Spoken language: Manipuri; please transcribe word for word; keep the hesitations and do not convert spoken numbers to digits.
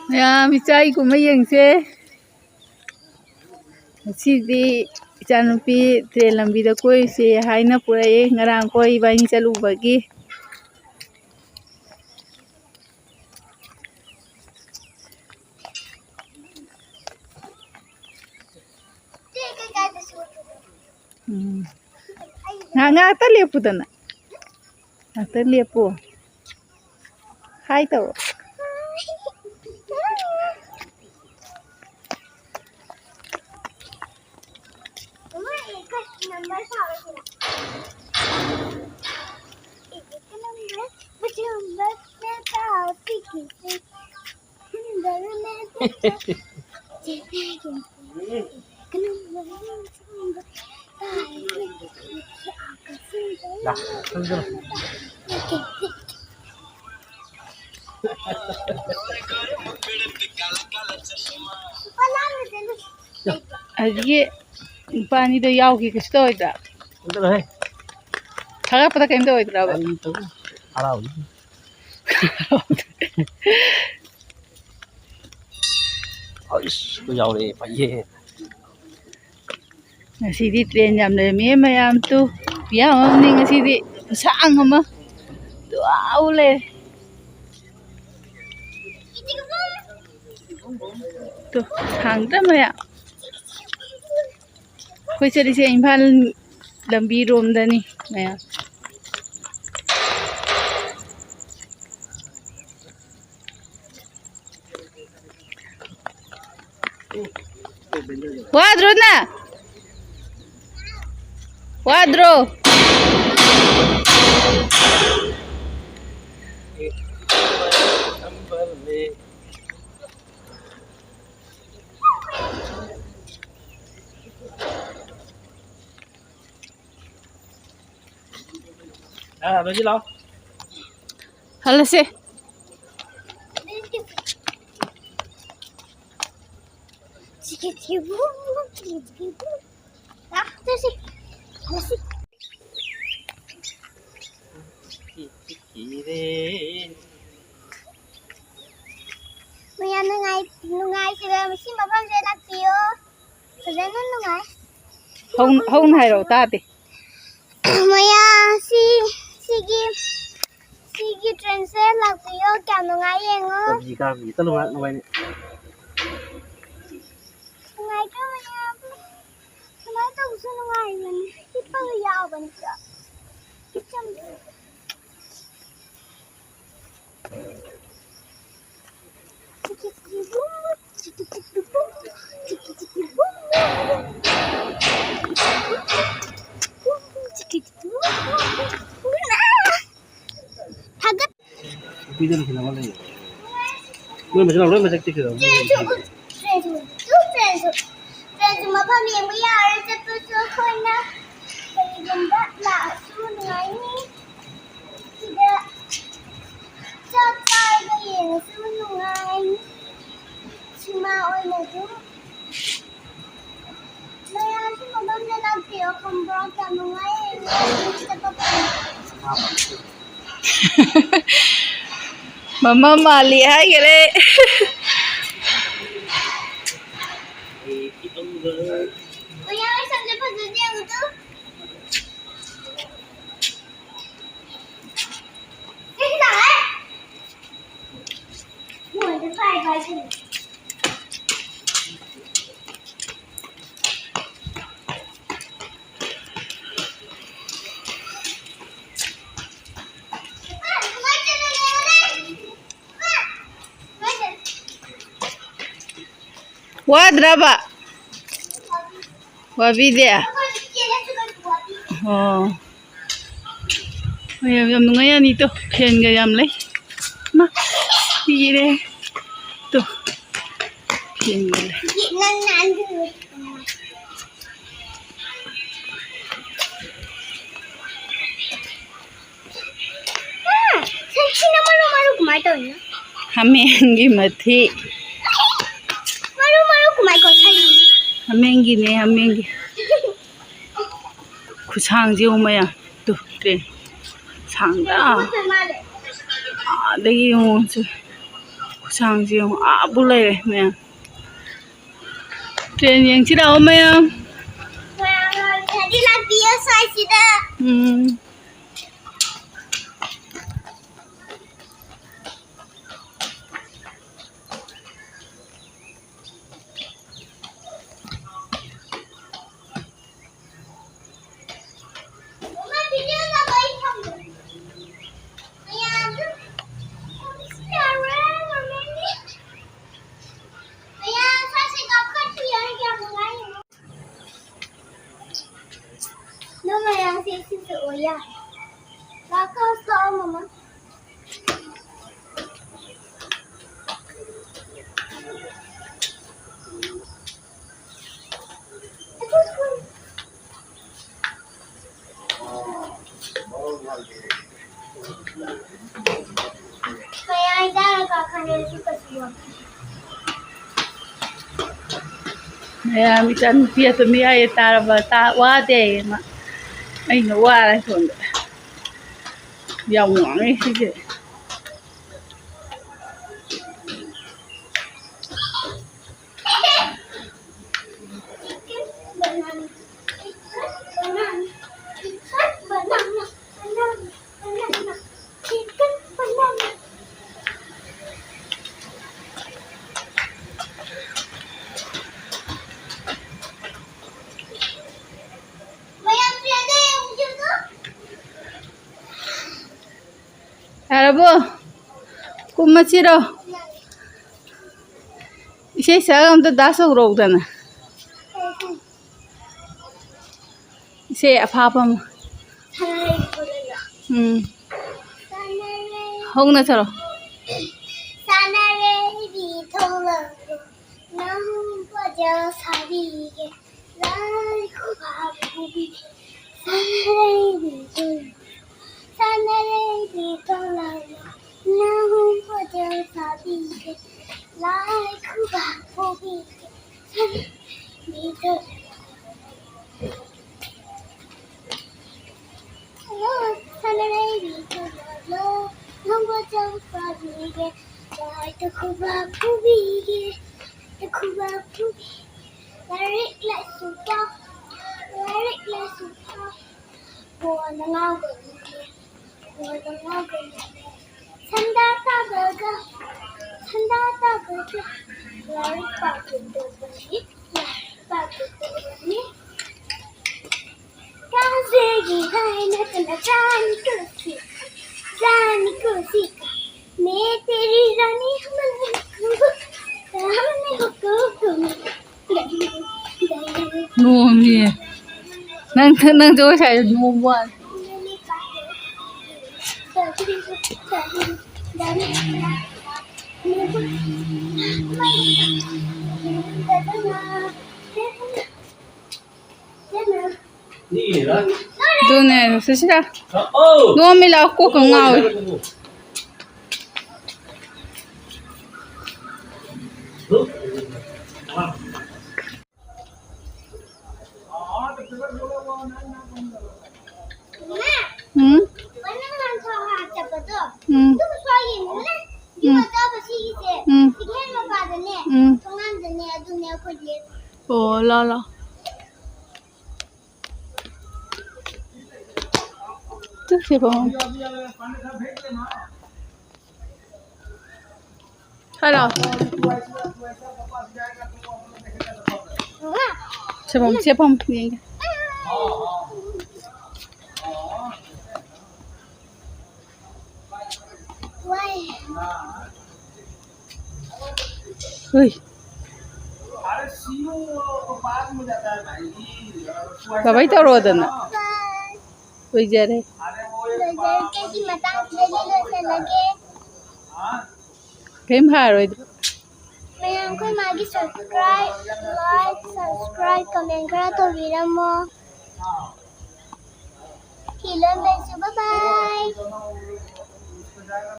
ꯃꯌꯥꯝ ꯏꯆꯥ ꯀꯨꯝꯍꯩ ꯌꯦꯡꯁꯦ꯫ ꯉꯁꯤꯗꯤ ꯏꯆꯥꯅꯨꯄꯤ ꯇ꯭ꯔꯦꯟ ꯂꯝꯕꯤꯗ ꯀꯣꯏꯔꯨꯁꯦ ꯍꯥꯏꯅ ꯄꯨꯔꯛꯑꯦ, ꯉꯔꯥꯡ ꯀꯣꯏ ꯏꯕꯥꯅꯤ ꯆꯠꯂꯨꯕꯒꯤ꯫ ꯎꯝ꯫ ꯉꯥꯏꯍꯥꯛ, ꯉꯥꯏꯍꯥꯛꯇ ꯂꯦꯞꯄꯨꯗꯅ꯫ ꯉꯥꯏꯍꯥꯛꯇ ꯂꯦꯞꯄꯨ꯫ ꯍꯥꯏ ꯇꯧꯔꯣ꯫ ꯑꯗꯒꯤ ꯅꯨꯄꯥ ꯑꯅꯤꯗꯣ ꯌꯥꯎꯈꯤ, ꯀꯩꯁꯨ ꯇꯧꯔꯣꯏꯗ꯭ꯔꯥ? ꯆꯠꯂꯣꯍꯦ꯫ ꯊꯥꯒꯠꯄꯗ ꯀꯩꯝ ꯇꯧꯔꯣꯏꯗ꯭ꯔꯕ? ꯀꯔꯤ ꯇꯧ-, ꯍꯔꯥꯎꯏ꯫ ꯑꯩꯁ, ꯌꯥꯎꯔꯦ, ꯐꯩꯌꯦ꯫ ꯉꯁꯤꯗꯤ ꯇ꯭ꯔꯦꯟ ꯌꯥꯝ ꯂꯩꯔꯝꯃꯦ ꯃꯌꯥꯝ꯫ ꯇꯨ, ꯈꯨꯌꯥꯝ ꯑꯃꯅꯤ ꯉꯁꯤꯗꯤ, ꯈꯨꯁꯥꯡ ꯑꯃ꯫ ꯇꯨ, ꯑꯥ, ꯎ ꯂꯩꯔꯦ꯫ ꯇꯨ, ꯁꯥꯡꯗ꯭ꯔꯥ ꯃꯌꯥꯝ? ꯑꯩꯈꯣꯏ ꯆꯠꯂꯤꯁꯦ ꯏꯝꯐꯥꯜ ꯂꯝꯕꯤꯔꯣꯝꯗꯅꯤ ꯃꯌꯥꯝ꯫ ꯋꯥꯗ꯭ꯔꯣ ꯅꯪ? ꯋꯥꯗ꯭ꯔꯣ? ꯍꯜꯂꯁꯦ꯫ ꯃꯌꯥꯝ ꯅꯨꯡꯉꯥꯏ-, ꯅꯨꯡꯉꯥꯏꯈꯤꯕ ꯃꯁꯤ ꯃꯐꯝꯁꯦ ꯂꯥꯛꯄꯤꯌꯣ꯫ ꯐꯖꯅ ꯅꯨꯡꯉꯥꯏ꯫ ꯍꯧ-, ꯍꯧꯅ ꯍꯥꯏꯔꯛꯑꯣ, ꯇꯥꯗꯦ꯫ ꯃꯌꯥꯝ ꯁꯤ, ꯁꯤꯒꯤ, ꯁꯤꯒꯤ ꯇ꯭ꯔꯦꯟꯁꯦ ꯂꯥꯛꯄꯤꯌꯣ, ꯀꯌꯥꯝ ꯅꯨꯡꯉꯥꯏ ꯌꯦꯡꯉꯣ꯫ ꯀꯥꯕꯤ, ꯀꯥꯕꯤ, ꯆꯠꯂꯣ ꯉꯥꯏꯍꯥꯛ ꯅꯨꯡꯉꯥꯏꯅꯤ꯫ ꯅꯨꯡꯉꯥꯏꯇ꯭ꯔꯣ ꯃꯌꯥꯝ? ꯁꯨꯃꯥꯏꯅ ꯇꯧꯕꯁꯨ ꯅꯨꯡꯉꯥꯏꯕꯅꯤ꯫ ꯍꯤꯞꯄꯒ ꯌꯥꯎꯕꯅꯤꯀꯣ꯫ ꯍꯤꯞꯆꯕꯁꯨ꯫ ꯊꯥꯒꯠ- ꯅꯨꯄꯤꯗ ꯅꯨꯡꯁꯤꯅꯕ ꯂꯩꯌꯦ꯫ ꯅꯣꯏ ꯃꯆꯤꯟ ꯃꯅꯥꯎ ꯂꯣꯏ ꯃꯁꯛ ꯊꯤꯈ꯭ꯔꯕ? ꯇ꯭ꯔꯦꯟꯁꯨ, ꯇ꯭ꯔꯦꯟꯁꯨ, ꯇ꯭ꯔꯦꯟꯁꯨ, ꯇ꯭ꯔꯦꯟꯁꯨ ꯃꯐꯝ ꯌꯦꯡꯕ ꯌꯥꯔꯣꯏ, ꯆꯠꯄꯁꯨ ꯑꯩꯈꯣꯏꯅ ꯀꯔꯤꯒꯨꯝꯕ ꯂꯥꯛꯑꯁꯨ ꯅꯨꯡꯉꯥꯏꯅꯤ꯫ ꯁꯤꯗ ꯆꯥꯛ ꯆꯥꯔꯒ ꯌꯦꯡꯉꯁꯨ ꯅꯨꯡꯉꯥꯏꯅꯤ꯫ ꯁꯤꯃꯥ ꯑꯣꯏꯅ ꯑꯗꯨꯝ ꯃꯌꯥꯝꯁꯨ ꯃꯐꯝꯗ ꯂꯥꯛꯄꯤꯌꯣ, ꯈꯪꯕ꯭ꯔꯣ? ꯀꯌꯥꯝ ꯅꯨꯡꯉꯥꯏ ꯌꯦꯡꯉꯣ, ꯆꯠꯄ ꯐꯪꯉꯦ꯫ ꯃꯃꯥ ꯃꯥꯜꯂꯤ ꯍꯥꯏꯈꯔꯦ꯫ ꯃꯌꯥꯝ ꯁꯝꯁꯦ ꯐꯖꯗꯦ ꯑꯃꯨꯛꯇ꯫ ꯁꯤꯁꯨ ꯂꯥꯛꯑꯦ꯫ ꯃꯣꯏꯗ ꯄꯥꯏ ꯄꯥꯏ ꯁꯤꯜꯂꯦ꯫ ꯋꯥꯗ꯭ꯔꯕ? ꯋꯥꯕꯤꯗꯦ? ꯑꯣ꯫ ꯍꯣꯏ, ꯌꯥꯝ, ꯌꯥꯝ ꯅꯨꯡꯉꯥꯏ ꯌꯥꯅꯤ꯫ ꯇꯣ, ꯐꯦꯟꯒ ꯌꯥꯝ ꯂꯩ꯫ ꯃꯥ, ꯄꯤꯔꯦ꯫ ꯇꯣ, ꯐꯦꯟꯒ ꯂꯩ꯫ ꯁꯤꯅ ꯃꯔꯨ ꯃꯔꯨ ꯀꯃꯥꯏ ꯇꯧꯔꯤꯅꯣ? ꯍꯥꯃꯦꯡꯒꯤ ꯃꯊꯤ꯫ ꯃꯔꯨ ꯃꯔꯨ ꯀꯃꯥꯏ ꯀꯣꯊꯔꯤꯅꯣ? ꯍꯥꯃꯦꯡꯒꯤꯅꯦ, ꯍꯥꯃꯦꯡꯒꯤ꯫ ꯈꯨꯁꯥꯡꯁꯦ ꯌꯦꯡꯉꯨ ꯃꯌꯥꯝ꯫ ꯇꯨ, ꯇ꯭ꯔꯦꯟ ꯁꯥꯡꯗ꯭ꯔꯥ? ꯃꯥꯜꯂꯦ꯫ ꯑꯥꯗꯒꯤ ꯌꯦꯡꯉꯨ ꯁꯦ꯫ ꯁꯥꯡꯁꯦ ꯌꯦꯡꯉꯣ, ꯑꯥꯕꯨ ꯂꯩꯔꯦ ꯃꯌꯥꯝ꯫ ꯇ꯭ꯔꯦꯟ ꯌꯦꯡꯁꯤ ꯂꯥꯛꯑꯣ ꯃꯌꯥꯝ꯫ ꯃꯌꯥꯝ ꯂꯥꯛꯄꯤꯌꯣ ꯁ꯭ꯋꯥꯏꯁꯤꯗ꯫ ꯎꯝ꯫ ꯃꯌꯥꯝ ꯏꯆꯥꯅꯨꯄꯤ ꯑꯗꯨꯝ ꯌꯥꯏꯌꯦ ꯇꯥꯔꯕ, ꯇꯥ-, ꯋꯥꯗꯦ ꯃꯥ꯫ ꯑꯩꯅ ꯋꯥꯔꯦ ꯁꯣꯝꯗ꯫ ꯌꯥꯝ ꯋꯥꯡꯉꯦ ꯁꯤꯁꯦ꯫ ꯌꯥꯔꯕꯣ? ꯀꯨꯝꯃꯁꯤꯔꯣ? ꯏꯁꯩ ꯁꯛꯑꯒ ꯑꯝꯇ ꯗꯥꯟꯁ ꯇꯧꯔꯛꯎꯗꯅ꯫ ꯏꯁꯩ ꯑꯐꯥꯕ ꯑꯃ꯫ ꯎꯝ꯫ ꯍꯧꯅ ꯁꯛꯂꯛꯑꯣ꯫ ꯁꯅꯥꯔꯩ ꯊꯣꯛꯂꯛꯂꯣ, ꯅꯪ ꯄꯣꯠꯆꯩ ꯁꯥꯕꯤꯒꯦ꯫ ꯂꯥꯏ ꯈꯨꯕꯥꯛ ꯈꯨꯕꯤꯒꯦ꯫ ꯁꯅꯥꯔꯩ ꯊꯣꯛꯂꯛꯂꯣ, ꯁꯅꯥꯔꯩ ꯊꯣꯛꯂꯛꯂꯣ, ꯅꯪ ꯄꯣꯠꯆꯩ ꯁꯥꯕꯤꯒꯦ꯫ ꯂꯥꯏ ꯈꯨꯕꯥꯛ ꯈꯨꯕꯤꯒꯦ꯫ ꯁꯅꯥꯔꯩ ꯊꯣꯛꯂꯛꯂꯣ, ꯁꯅꯥꯔꯩ ꯊꯣꯛꯂꯛꯂꯣ, ꯅꯪ ꯄꯣꯠꯆꯩ ꯁꯥꯕꯤꯒꯦ꯫ ꯇꯈꯨꯕ ꯄꯨꯕꯤꯒꯦ, ꯇꯈꯨꯕ ꯄꯨꯕꯤ꯫ ꯂꯥꯏꯔꯤꯛ ꯂꯥꯏꯁꯨ ꯄꯥꯎ, ꯂꯥꯏꯔꯤꯛ ꯂꯥꯏꯁꯨ ꯄꯥꯎ꯫ ꯀꯣꯟꯅ ꯉꯥꯎꯒꯅꯤꯅꯦ, ꯀꯣꯟꯅ ꯉꯥꯎꯒꯅꯤꯅꯦ꯫ ꯁꯟꯗꯥ ꯇꯥꯕꯒ, ꯁꯟꯗꯥ ꯇꯥꯕꯒ꯫ ꯂꯥꯏꯔꯤꯛ ꯄꯥꯒꯗꯕꯅꯤ, ꯂꯥꯏꯔꯤꯛ ꯄꯥꯒꯗꯕꯅꯤ꯫ ꯀꯥꯖꯒꯤ ꯍꯥꯏꯅ ꯀꯅꯥ ꯆꯥꯅꯤ ꯀꯨꯁꯤ, ꯆꯥꯅꯤ ꯀꯨꯁꯤ꯫ ꯃꯦ ꯇꯦꯔꯤ ꯔꯥꯅꯤ ꯍꯝ ꯅꯍꯤ ꯍꯨꯀꯨꯝ, ꯍꯝ ꯅꯍꯤ ꯍꯨꯀꯨꯝ꯫ ꯅꯣꯝꯃꯤ꯫ ꯅꯪ ꯅꯪ ꯖꯒꯣꯏ ꯁꯥꯏꯗꯣ ꯅꯣꯝꯕ ꯋꯥꯅꯤ꯫ ꯑꯗꯨꯅꯦ, ꯁꯤꯁꯤꯗ ꯅꯣꯝꯃꯤ ꯂꯥꯎ, ꯀꯣꯛꯀ ꯉꯥꯎꯋꯤ꯫ ꯎꯝ? ꯎꯝ꯫ ꯎꯝ꯫ ꯎꯝ꯫ ꯑꯣ, ꯂꯥ, ꯂꯥ꯫ ꯆꯠꯁꯦꯕ꯫ ꯍꯜꯂꯣ꯫ ꯁꯦꯐꯝ, ꯁꯦꯐꯝ ꯌꯦꯡꯒꯦ꯫ ꯍꯨꯏ꯫ ꯕꯕꯥꯏ ꯇꯧꯔꯣꯗꯅ꯫ ꯂꯣꯏꯖꯔꯦ꯫ ꯂꯣꯏꯖꯔꯦ꯫ ꯁꯤꯒꯤ ꯃꯇꯥꯡꯁꯤꯗꯒꯤ ꯂꯣꯏꯁꯤꯜꯂꯒꯦ꯫ ꯀꯔꯤꯝ ꯍꯥꯏꯔꯣꯏꯗ꯫ ꯃꯌꯥꯝ ꯑꯩꯈꯣꯏ ꯃꯥꯒꯤ subscribe, like, subscribe, comment ꯈꯔ ꯇꯧꯕꯤꯔꯝꯃꯣ꯫ ꯐꯤ ꯂꯣꯟꯕꯩꯁꯨ bye bye꯫